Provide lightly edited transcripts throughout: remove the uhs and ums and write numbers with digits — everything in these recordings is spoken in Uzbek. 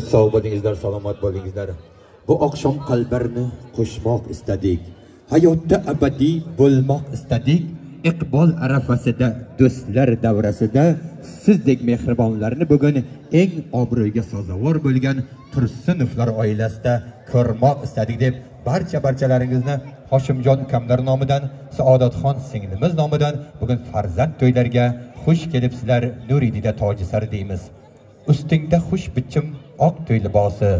Sog' bo'lingizlar, salomat bo'lingizlar. Bu oqshom qalblarni qo'shmoq istadik. Hayotda abadiy bo'lmoq istadik. Iqbol arafasida, do'stlar davrasida sizdek mehribonlarni bugun eng obro'ga sazovor bo'lgan Tursunovlar oilasida ko'rmoq istadik deb barchalaringizni Hoshimjon ukamlar nomidan, Saodatxon singlimiz nomidan bugun farzand to'ylariga xush kelibsizlar, Nuridida tojisar deymiz. Ustingda xush bichim oq to'y libosi,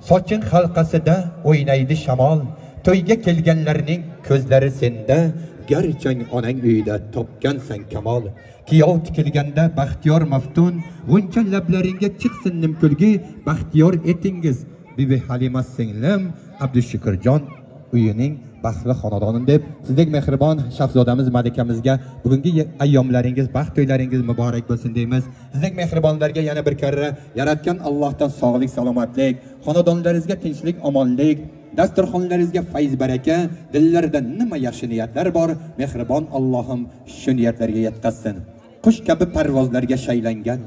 sochin halqasida o'ynaydi shamol. To'yga kelganlarning ko'zlari senda, garchang onang uyida topgansan kamol. Kiyov tikilganda baxtiyor maftun, g'uncha lablaringga chiqsin nim kulgi, baxtiyor etingiz Bibi Halima singlim, Abdushukurjon uyining baxtli xonadoni deb sizdek mehribon shahzodamiz malikamizga bugungi ayyomlaringiz, baxt to'ylaringiz muborak bo'lsin deymiz. Sizdek mehribonlarga yana bir karra yaratgan Allohdan sog'lik, salomatlik, xonadonlaringizga tinchlik, omonlik, dasturxonlaringizga fayz baraka, dillarida nima yaxshi niyatlar bor, mehribon Allohim shu niyatlarga yetkazsin. Qush kabi parvozlarga shaylangan,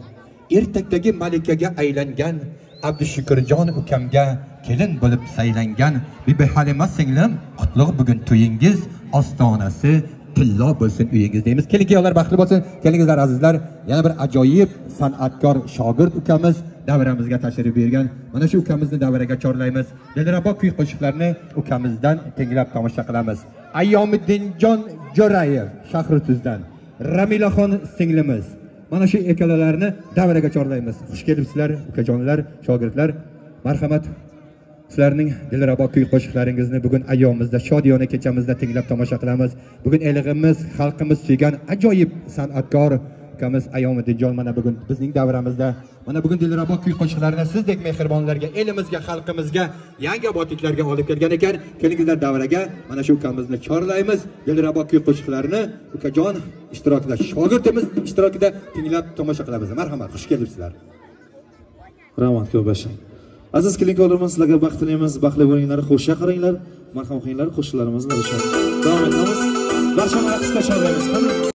ertakdagi malikaga aylangan Abdushukurjon ukamga kelin bo'lib saylangan Bibi Halima singlim, qutlug' bugun to'yingiz, ostonasi tillo bo'lsin uyingiz deymiz. Kelin kuyovlar baxtli bo'lsin. Kelingizlar azizlar, yana bir ajoyib san'atkor shogird ukamiz davramizga tashrif buyurgan. Mana shu ukamizni davraga chorlaymiz. Dilrabo kuy qo'shiqlarni ukamizdan tinglab tomosha qilamiz. Ayyomiddinjon Jo'rayev Shahrituzdan, Ramilaxon singlimiz. Mana shu ikkalalarni davraga chorlaymiz. Xush kelibsizlar ukajonlar, shogirdlar. Marhamat. Sizlarning dilrabo kuy qo'shiqlaringizni bugun ayyomimizda, shodiyona kechamizda tinglab tomosha qilamiz. Bugun elimiz, xalqimiz suygan ajoyib san'atkor ukamiz Ayyomiddinjon mana bugun bizning davramizda. Mana bugun dilrabo kuy qo'shiqlarini sizdek mehribonlarga, elimizga, xalqimizga, yangi obodliklarga olib kelgan ekan. Kelingizlar davraga, mana shu ukamizni chorlaymiz. Dilrabo kuy qo'shiqlarini ukajon ishtirokida, shogirdimiz ishtirokida tinglab tomosha qilamiz. Marhamat, xush kelibsizlar. Rahmat ko'p bashang. Aziz kelinkorlarimiz, sizlarga baxt tilaymiz, baxtli bo'linglar, qo'shiq qaranglar, marham qilinglar, qo'shiqlarimizni davom etamiz. Barchani raqsga chorlaymiz.